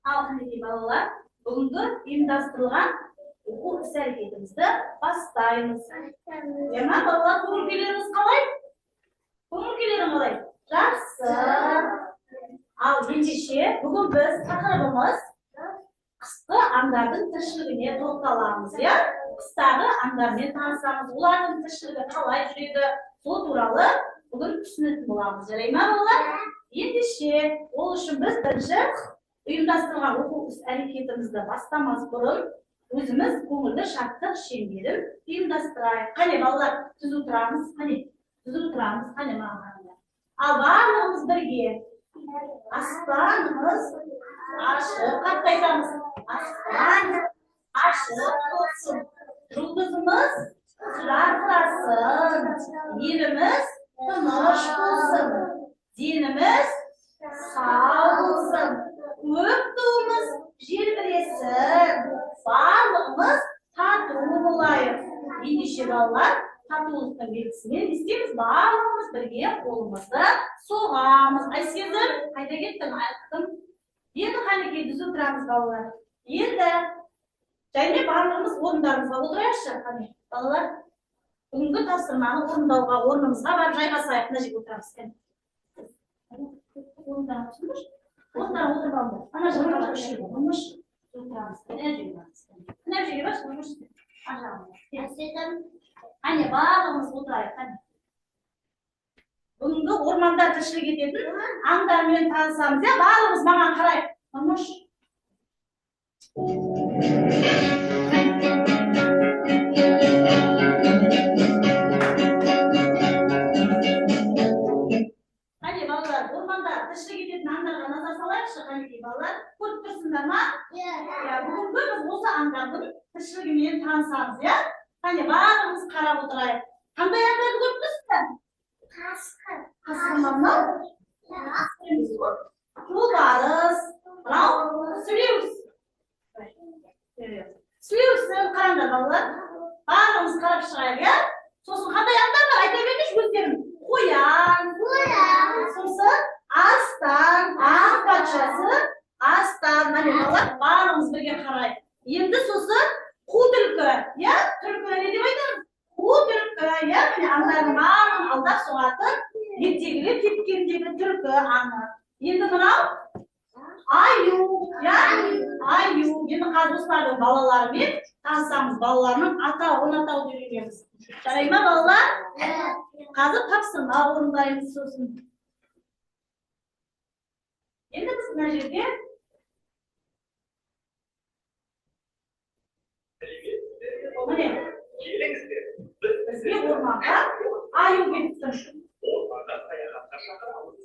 Ал мінекей, балалар, бүгінгі ұйымдастырылған оқу іс әрекетімізді бастаймыз. Иә ма, балалар, көңіл күйлеріңіз қалай? Көңіл күйлерің қалай? Жақсы. Ал ендеше бүгін біз тақырыбымыз қысқы аңдардың тіршілігіне тоқталамыз, иә? Қыстағы аңдармен танысамыз, олардың тіршілігі қалай жүреді, сол туралы бүгін түсінетін боламыз. Жарай ма, балалар? Ендеше, ол үшін біз бірінші ұйымдастырған оқу іс әрекетімізді бастамас бұрын өзіміз көңілді шаттық шеңберін ұйымдастырайық. Қане, балалар, түзу тұрамыз, қане, түзу тұрамыз, қане, маған қараңдар. Ал барлығымыз бірге аспанымыз ашық, қатты айтамыз. Аспан ашық болсын, жұлдызымыз жарқырасын, еліміз тыныш болсын, деніміз сау болсын, көк туымыз желбіресін, барлығымыз тату болайық. Ендеше, балалар, татулықтың белгісімен не істейміз? Барлығымыз бірге қолымызды соғамыз. Айсезім, қайда кеттің? Айттым. Енді қанекей, түзу тұрамыз, балалар. Енді және барлығымыз орындарымызға отырайықшы. Қане, балалар, бүгінгі тапсырманы орындауға орнымызға барып жайғасайық. Мына жерге отырамыз. Кәне. Орындарыңа отырыңдаршы. Орындарыңа отырып алыңдар. Ана жаққа бар, үш жерге. Отырыңызшы. Отырамыз. Мына жерге барамыз. Мына жерге баршы, отырыңызшы. Ар жағына. Қане, барлығымыз отырайық. Қане. Бүгінгі орманда тіршілік ететін аңдармен танысамыз, иә? Барлығымыз маған қарайық. Отырыңызшы. Қане, балалар, орманда тіршілік ететін аңдарға назар салайықшы. Қанекей, балалар, көріп тұрсыңдар ма? Иә, бүгінгі біз осы аңдардың тіршілігімен танысамыз, иә? Қане, барлығымыз қарап отырайық. Қандай аңдарды көріп тұрсыздар? Қасқыр. Қасқыр ма мынау? Қасқыр емес қой. Жолбарыс, мынау сілеус. Сілеусін, қараңдар, балалар. Барлығымыз қарап шығайық, иә? Сосын қандай аңдар бар? Айта беріңізші өздерің. Қоян, сосын арыстан, аң патшасы арыстан. Міне, балалар, барлығымыз бірге қарайық. Енді сосын қу түлкі, иә? Түлкіні не деп айтамыз? Қу түлкі, иә? Міне, аңдардың барлығын алдап соғатын ертегілер кеткендегі түлкі аңы. Енді мынау аю, иә? Аю. Енді қазір осылардың балаларымен танысамыз, балаларының атауын атауды үйренеміз. Жарай ма, балалар? Қазір тапсырма орындаймыз сосын. Енді біз мына жерде міне Келіңіздер, біз бізге орманға аю келіп тұр. Орманға саяхатқа шақырамыз.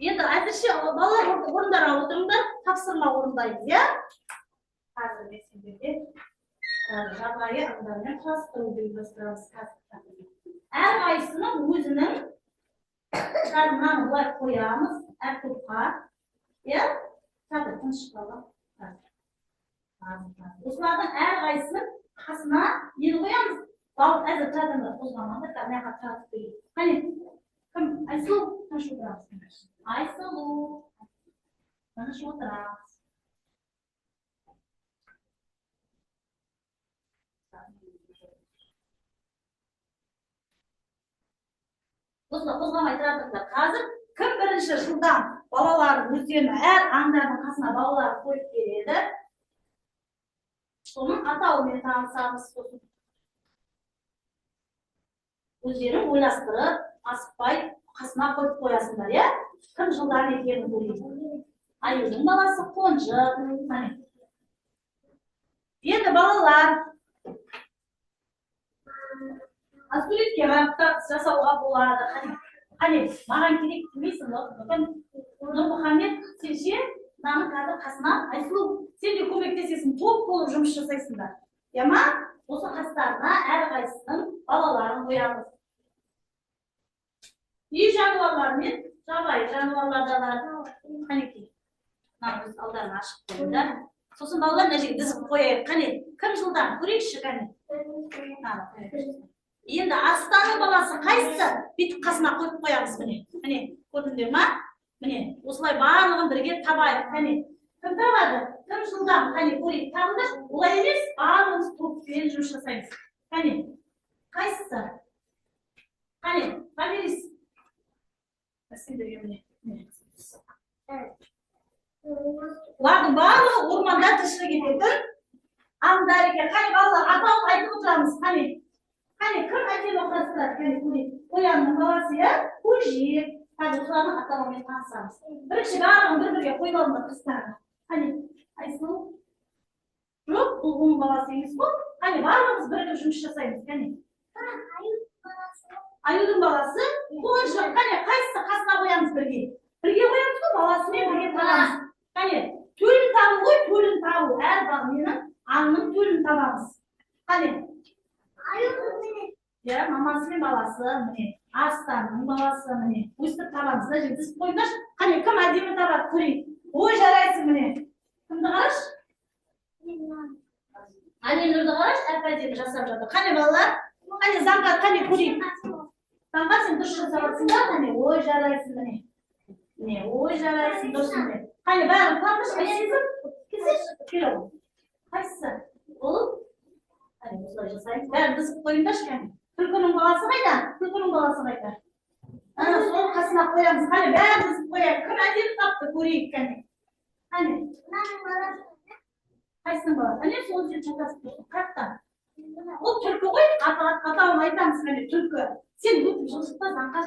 Енді әзірше балалар орындарға отырыңдар, тапсырма орындаймыз, иә? Қазір мен сендерге жабайы аңдармен құрастыруды ұйымдастырамыз қазір. Әрқайсысының өзінің қазір мынаны былай қоямыз әр топқа, иә? Қазір тыныш қалып. Осылардың әрқайсысының қасына нені қоямыз? Бауыр әзір тұратыңдар, қозғалмаңдар, мына жаққа таратып берейін. Қане, кім? Айсұлу, тыныш отырамыз. Айсұлу, тыныш отырамыз. Осында қозғалмай тұра тұрыңдар. Қазір кім бірінші жылдам балаларын өздерінің әр аңдардың қасына балаларын қойып береді, соның атауымен танысамыз. Сосын өздерің ойластырып, асықпай қасына қойып қоясыңдар, иә? Кім жылдам екенін көрейік. Аюдың баласы қонжық. Қане. Енді балалар, суретке қарап та жасауға болады. Қане, қане, маған керек демейсің, Нұрмұхаммед, сен ше, мынаның қазір қасына, Айсұлу, сен де көмектесесің, топ болып жұмыс жасайсыңдар. Иә ма? Осы қастарына әрқайсысының балаларын қоямыз. Үй жануарлары мен жабайы жануарлар да бар. Қанекей, мынаны біз алдарына ашып қойыңдар. Сосын балалар мына жерге тізіп қояйық. Қане, кім жылдам? Көрейікші, қане. Мынаны қояйық. Енді арыстанның баласы қайсысы? Бүйтіп қасына қойып қоямыз, міне. Міне, көрдіңдер ма? Міне, осылай барлығын бірге табайық. Қане, кім табады? Кім жылдам? Қане, көрейік, табыңдаршы. Олай емес, барлығымыз топпен жұмыс жасаймыз. Қане, қайсысы? Қане, Томирис. Сендерге міне. Бұлардың барлығы орманда тіршілік ететін аңдар екен. Қане, балалар, атауын айтып отырамыз. Қане, қане, кім әдемі құрастырады? Қане, көрейік. Қоянның баласы, иә? Көжек. Қазір осылардың атауымен танысамыз. Бірінші барлығын бір-бірге қойып алыңдар қыстарына. Қане, Айсұлу. Жоқ, бұл оның баласы емес қой. Қане, барлығымыз бірігіп жұмыс жасаймыз. Қане. Аюдың баласы қонжық. Қане, қайсысы қасына қоямыз бірге? Бірге қоямыз ғой, баласымен бірге табамыз. Қане, төлін табу ғой, төлін табу. Әр ненің, аңның төлін табамыз. Қане. Иә, мамасы мен баласы, міне. Арыстанның баласы, міне. Өстіп табамыз. Мына жерге тізіп қойыңдаршы. Қане, кім әдемі табады, көрейік. Ой, жарайсың, міне. Кімді қарашы? Әнелерді қарашы, әп әдемі жасап жатыр. Қане, балалар? Қане, Заңғар, қане, көрейік. Заңғар, сен дұрыс жасап жатсың ба? Қане, ой, жарайсың, міне. Міне, ой, жарайсың, дұрыс, міне. Қане, бәрін табыңдаршы. Айсезім, келсейші, келе ғой. Қайсысы? Бұл? Қане, осылай жасаймыз. Бәрін тізіп қойыңдаршы, қане. Түлкінің баласы қайда? Түлкінің баласы қайда? Ана, сол қасына қоямыз. Қане, бәрін тізіп қояйық. Кім әдемі тапты, көрейік, қане. Қане. Қайсының баласы? Әне, сол жерде шатасып тұрсың. Қаяқта? Ол түлкі ғой, атауын айтамыз, қане, түлкі. Сен өтіп жылжытпа, Заңғар.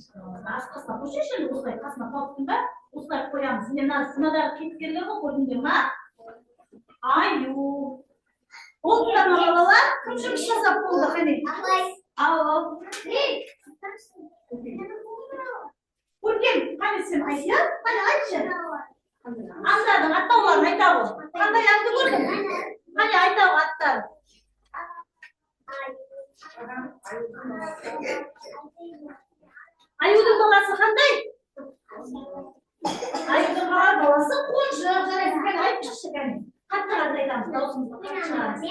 Қасына қойсайшы енді, осылай қасына қойыптың ба? Осылай қоямыз. Міне, мынадағы кейіпкерлер ғой, көрдіңдер ма? Аю. Болды ма, балалар? Кім жұмыс жасап болды, қане? Ал, ал. Көркем, қане сен айт, иә? Қане, айтшы. Аңдардың атауларын айта ғой. Қандай аңды көрдің? Қане, айта ғой аттарын. Аюдың баласы қандай? Аюдың баласы қонжық. Жарайсың, қане, айтып шықшы, қане. Қатты қатты айтамыз, дауысымызды қатты шығарамыз.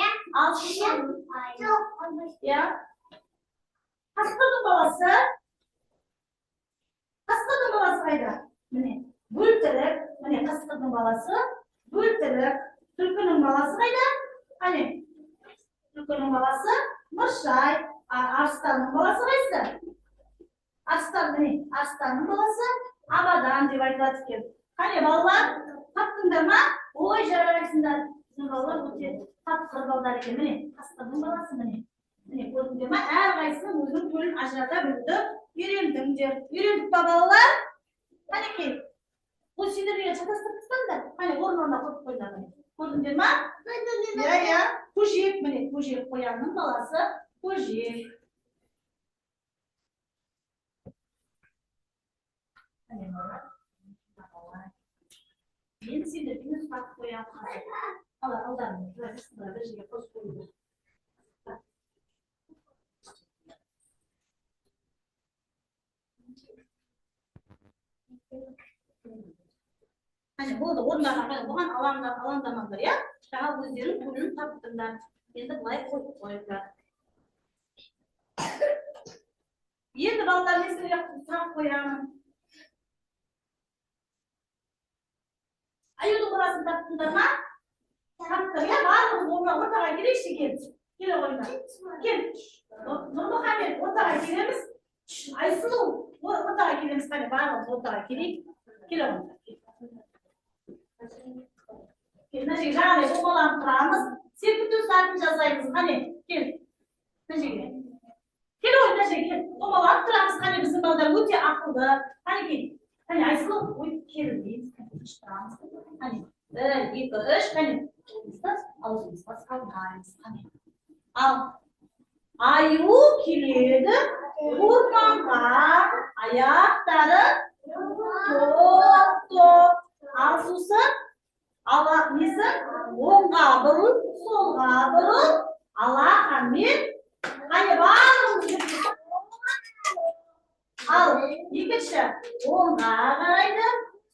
Ал сосын, иә. Қасқырдың баласы. Қасқырдың баласы қайда? Міне, бөлтірік. Міне, қасқырдың баласы бөлтірік. Түлкінің баласы қайда? Қане. Түлкінің баласы мыршай. Арыстанның баласы қайсы? Арыстан, міне, арыстанның баласы Абадан деп айтылады екен. Қане, балалар, таптыңдар ма? Ой, жарайсыңдар. Біздің балалар өте тапқыр балдар екен. Міне, қасқырдың баласы, міне. Міне, көрдіңдер ма? Әрқайсысының өзінің төлін ажырата білуді үйрендіңдер. Үйрендік па, балалар? Қанекей. Бұл сендер шатастырып тастаңдар. Қане, орын-орнына қойып қойыңдар, міне. Көрдіңдер ма? Иә, иә. Көжек, міне, көжек, қоянның баласы көжек. Қане, балалар. Енді сендерге сұрақ қоямын. Ал, алдарың, бір жерге қосып қойыңдар. Қане, болды, орындарға қойыңдар. Бұған алаңдамаңдар, иә? Жаңа өздерің төлін таптыңдар. Енді былай қойып қойыңдар. Енді балалар, мен сіздерге сұрақ қоямын. Аюдың баласын таптыңдар ма? Таптық, иә? Барлығымыз ортаға келейікші, кел. Келе қойыңдар. Кел. Нұрмұхамед, ортаға келеміз. Айсұлу, ортаға келеміз. Қане, барлығымыз ортаға келейік. Келе қойыңдар. Кел, мына жерге жаңағыдай омаланып тұрамыз. Серпінту сәтін жасаймыз. Қане, кел. Мына жерге. Кел ғой, мына жерге кел. Омаланып тұрамыз. Қане, біздің балдар өте ақылды. Қане, кел. Қане, Айсұлу, ой, кел дейміз. Тұрамыз. Қане, 1, 2, 3, қане. Қолымызды аузымызға салмаймыз. Қане. Ал, аю келеді орманға, аяқтары топ-топ. Ал сосын, ала несі? Оңға бұрыл, солға бұрыл, алақанмен, қане, барлығымыз. Ал, екінші, оңға қарайды,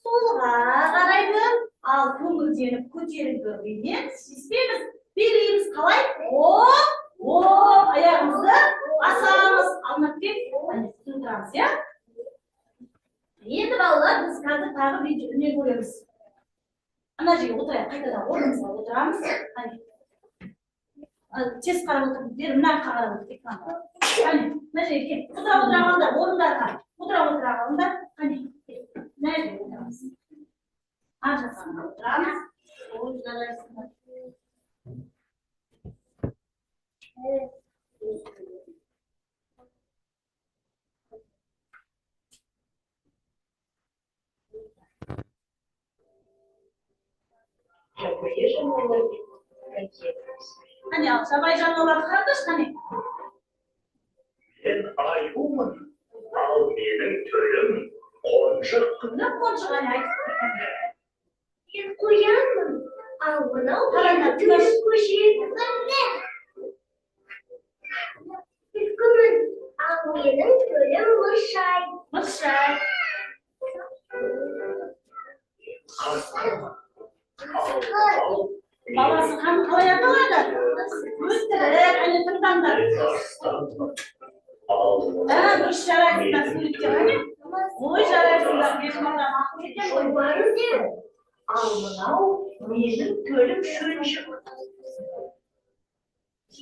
солға қарайды, ал көңілденіп көтеріңкі күймен сеспеміз. Билейміз қалай? Оп, оп, аяғымызды басамыз. Алмат кел, түсіндіреміз, иә? Енді балалар, біз қазір тағы видео не көреміз. Ана жерге отырайық, қайтадан орнымызға отырамыз. Қане. Тез қарап отырып, бері мына жаққа қарап отыр, экранға. Қане, мына жерге кел. Отыра отыра қалыңдар, орындарға. Отыра отыра қалыңдар. Қане, кел. Мына жерге отырамыз. Ар жаққа отырамыз. Ой, жарайсыңдар. Қане, ал жабайы жануарларды қараңдаршы, қане. Мен аюмын, ал менің төлім қонжық. Күні қонжық, қане, айт. Мен қоянмын, ал мынау Қараңдар, менің төлім көшет. Түлкімін, ал менің төлім мыршай. Мыршай. Қасқырмын, ал мынау Баласы қан қалай аталады? Өтірік, әне тыңдаңдар. мен арыстанмын, ал Ә, мынау дұрыс, жарайсыңдар, суреттер, қане. Ой, жарайсыңдар, менің балам ақылды екен ғой. Жолбарыспын, ал мынау менің төлім шөншік.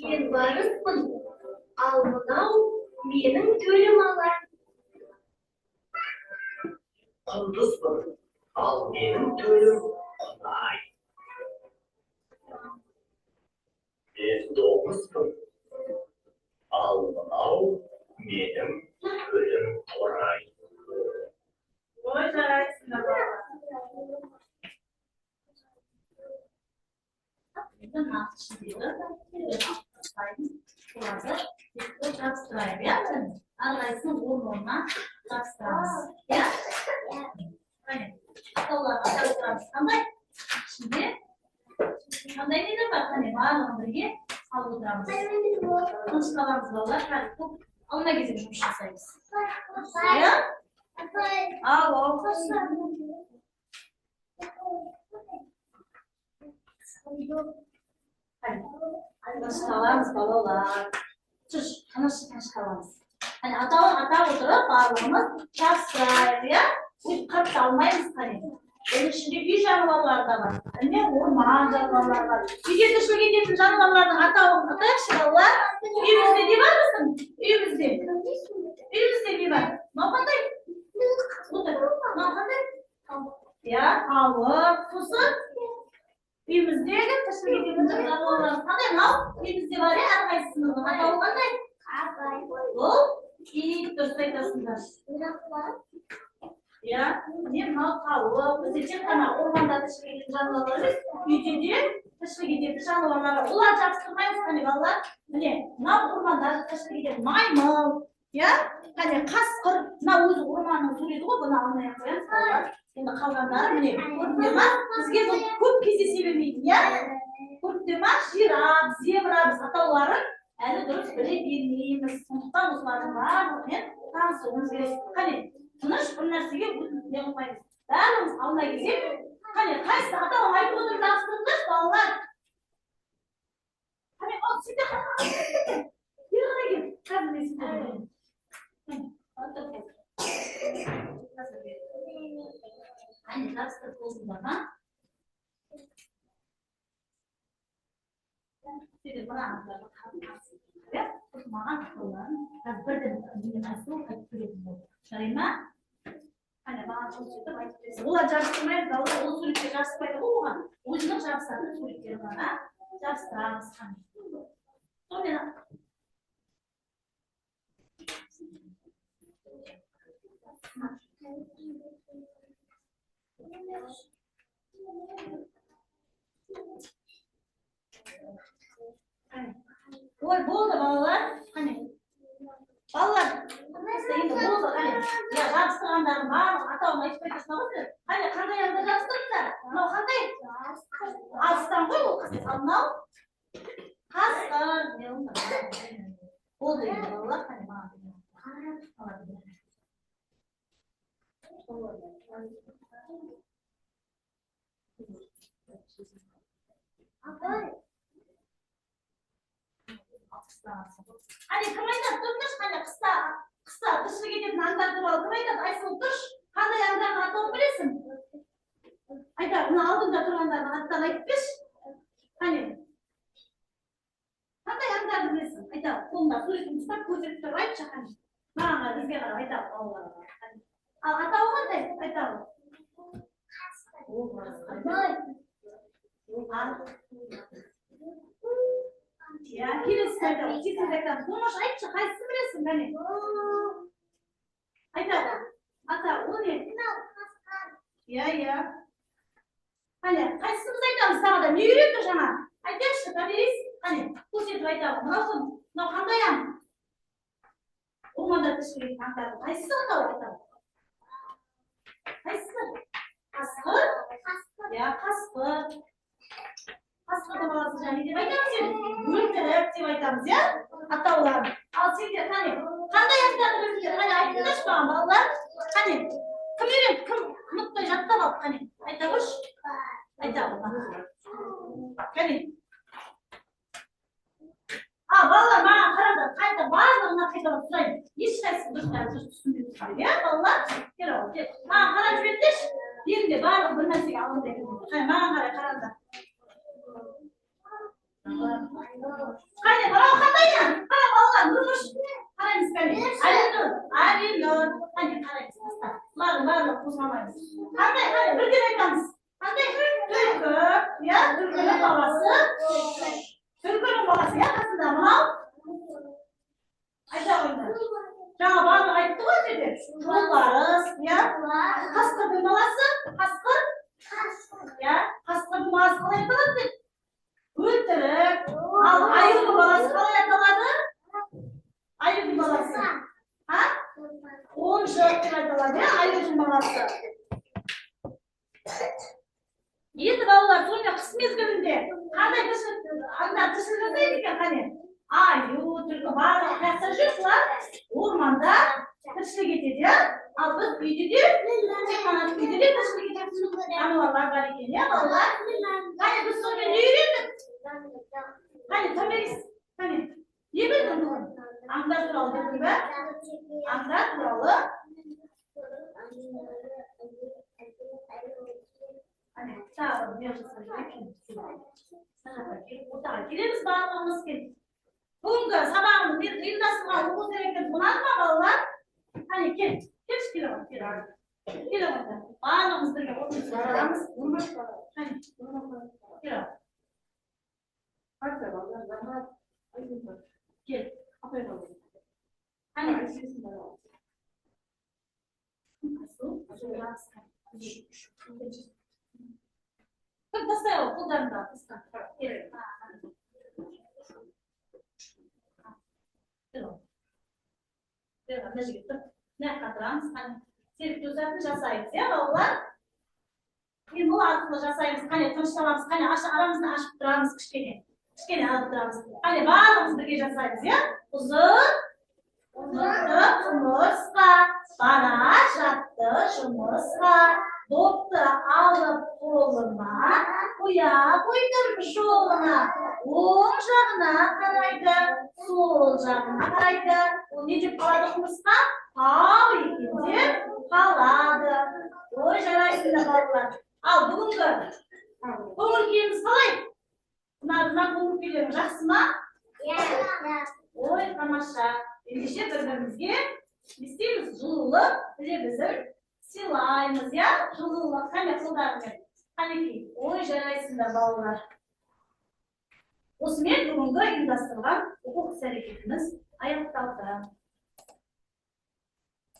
Мен барыспын, ал мынау менің төлім алан. Құндызбын, ал менің төлім құнай. Мен доңызбын, ал мынау менің төлім торай. Ой, жарайсыңдар, балалар. Енді мына ішіндегі алып тастаймыз. Оларды жабыстырайық, иә? Әрқайсысын орын-орнына жабыстырамыз, иә? Қане, атауларға жабыстырамыз. Қандай? Ішінде қандай нелер бар? Қане, барлығын бірге салып отырамыз. Тынышталамыз, балалар. Қазір көп алма кезек жұмыс жасаймыз. Иә? Ал, ал. Қане, тынышталамыз, балалар. Түш, тыныш, тынышталамыз. Қане, атауын атап отырып, барлығымыз жабыстырайық, иә? Өйтіп қатты алмаймыз, қане. Оның ішінде үй жануарлары да бар, міне орман жануарлары бар. Үйде тіршілік ететін жануарлардың атауын атайықшы, балалар. Үйімізде не бар біздің? Үйімізде. Үйімізде не бар? Мынау қандай? Отыр. Мынау қандай? Иә, тауық. Сосын үйіміздегі тіршілік ететін жануарлар қандай? Мынау үйімізде бар, иә, әрқайсысының атауы қандай? Бұл ит, дұрыс айтасыңдар. Иә, міне мынау тауық. Бізде тек қана орманда тіршілік ететін жануарлар емес, үйде де тіршілік ететін жануарлар бар. Олар жабыстырмаймыз, қане, балалар. Міне, мынау орманда тіршілік ететін маймыл, иә? Қане, қасқыр. Мынау өзі орманның суреті ғой, бұны алмай ақ қоямыз, балалар. Енді қалғандары, міне, көрдіңдер ма? Бізге бұл көп кездесе бермейді, иә? Көрдіңдер ма? Жираф, зебра, біз атауларын әлі дұрыс біле бермейміз. Сондықтан осылардың барлығымен танысуымыз керек. Қане, тыныш, бір нәрсеге не қылмаймыз. Барлығымыз алдына келсек, қане, қайсысы атауын айтып отырып жабыстырыңдаршы, балалар. Қане, ал, сен де қара. Бері қарай кел. Қазір мен сені көремін. Қане, отыр. Қазір бері. Қане, жабыстырып болсыңдар ма? Сендер мына қарсы, иә? Сосын маған атауларын қазір бірден менен қайсысы айтып беретін болды. Жарай ма? Қане, маған көрсетіп айтып берсін. Олар жабыстырмайды, балалар, ол суретке жабыспайды ғой оған. Өзінің жабысатын суреттері бар, а? Жабыстырамыз, қане. Сонымен қане. Ой, болды, балалар. Қане. Балалар, енді болды, қане. Иә, жабыстырғандардың барлығы атауын айтып кетесің ғой сіздер. Қане, қандай аңды жабыстырдыңдар? Мынау қандай? Арыстан ғой ол. Ал мынау қасқыр. Не ол? Болды енді, балалар, қане, маған беріңіз. Ала бер. Қане, кім айтады? Тұрыңдаршы, қане, қыста тіршілік ететін аңдар туралы кім айтады? Айсұлу, тұршы. Қандай аңдардың атауын білесің? Айта, мына алдында тұрғандардың аттарын айтып берші. Қане, қандай аңдарды білесің? Айта, қолында суретін ұстап көрсетіп тұрып айтшы, қане. Маған қара, бізге қарап айта, балаларға. Ал атауы қандай? Айта. Иә, келесі айтамыз, тез айтамыз. Болмашы, айтшы, қайсысын білесің, қане? Айта, ата, ол не? Иә, иә. Қане, қайсымыз айтамыз тағы да? Не үйренді жаңа? Айтайықшы, Томирис. Қане, көрсетіп айтамын. Мынау кім? Мынау қандай аң? Орманда тіршілік ететін аңдардың қайсысы атауы айтамын? Қайсысы? Қасқыр? Иә, қасқыр. Қасқырдың баласы жаңа не деп айтамыз енді? Бөлтірік деп айтамыз, иә? Атауларын. Ал сендер қане, қандай аңдарды білдіңдер? Қане, айтыңдаршы маған, балалар. Қане, кім үйренді? Кім ұмытпай жаттап алды? Қане, айта қойшы. Айта ғой. Қане. А, балалар, маған қараңдар, қайта барлығына қайталап сұрайын. Ешқайсысы дұрыс түсінбей тұрсыңдар, иә, балалар? Кел, кел. Маған қарап жіберіңдерші. Беріңдер, барлығы бір нәрсеге алаңдай беріңдер. Қане, маған қарай қараңдар. Қане, мынау қандай аң? Қара, балалар, нұрмыш. Қараймыз, қане. Әлинұр, Әлинұр. Қане, қараймыз, таста. Бұлардың барлығын қозғамаймыз. Қандай, қане, бірден айтамыз. Қандай? Түлкі, иә, түлкінің баласы. Түлкінің баласы, иә, қасында мынау. Айта қойыңдар. Жаңа барлығы айтты ғой жерде. Жолбарыс, иә. Қасқырдың баласы, қасқыр. Иә, қасқырдың баласы қалай аталады деп? Бөлтірік. Ал аюдың баласы қалай аталады? Аюдың баласы. А? Қонжық деп аталады, иә, аюдың баласы. Енді балалар, сонымен қыс мезгілінде қандай тіршілік аңдар тіршілік жасайды екен, қане? Аю, түлкі, барлығы қаяқта жүр? Солар орманда тіршілік етеді, иә? Ал біз үйде де, тек қана үйде де тіршілік ететін жануарлар бар екен, иә, балалар? Қане, біз сонымен не үйрендік? Қане, Томирис, қане, не білдің бүгін? Аңдар туралы білдің бе? Аңдар туралы. Қане, тағы бір не жасап жүрейік. Ортаға келеміз барлығымыз, кел. Бүгінгі сабағымыз ұйымдастырған оқу іс-әрекетіміз ұнады ма, балалар? Қане, кел, келші, келе ғой, кел. Келе ғой, барлығымыз бірге отырамыз. Қане, келе ғой. Кел. Қане. Кім тастай ғой, қолдарыңды таста. Кел. Кел. Кел, мына жерге тұр. Мына жаққа тұрамыз. Қане, серік төсәтін жасаймыз, иә, балалар? Қимыл арқылы жасаймыз. Қане, тынышталамыз. Қане, арамызды ашып тұрамыз кішкене. Кішкене алып тұрамыз. Қане, барлығымыз бірге жасаймыз, иә? Ұзын құмырсқа бара жатты жұмысқа. Допты алып қолыма, қоя қойдым жолына. Оң жағына қарайды, сол жағына қарайды. Ол не деп қалады құмырсқа? Тау екен деп қалады. Ой, жарайсыңдар, балалар. Ал бүгінгі көңіл күйіміз қалай? Мына көңіл күйлерің жақсы ма? Ой, тамаша. Ендеше бір-бірімізге не істейміз? Жылулық лебізін сыйлаймыз, иә? Жылулық, қане, қолдарыңмен. Қанекей. Ой, жарайсыңдар, балалар. Осымен бүгінгі ұйымдастырылған оқу іс-әрекетіміз аяқталды.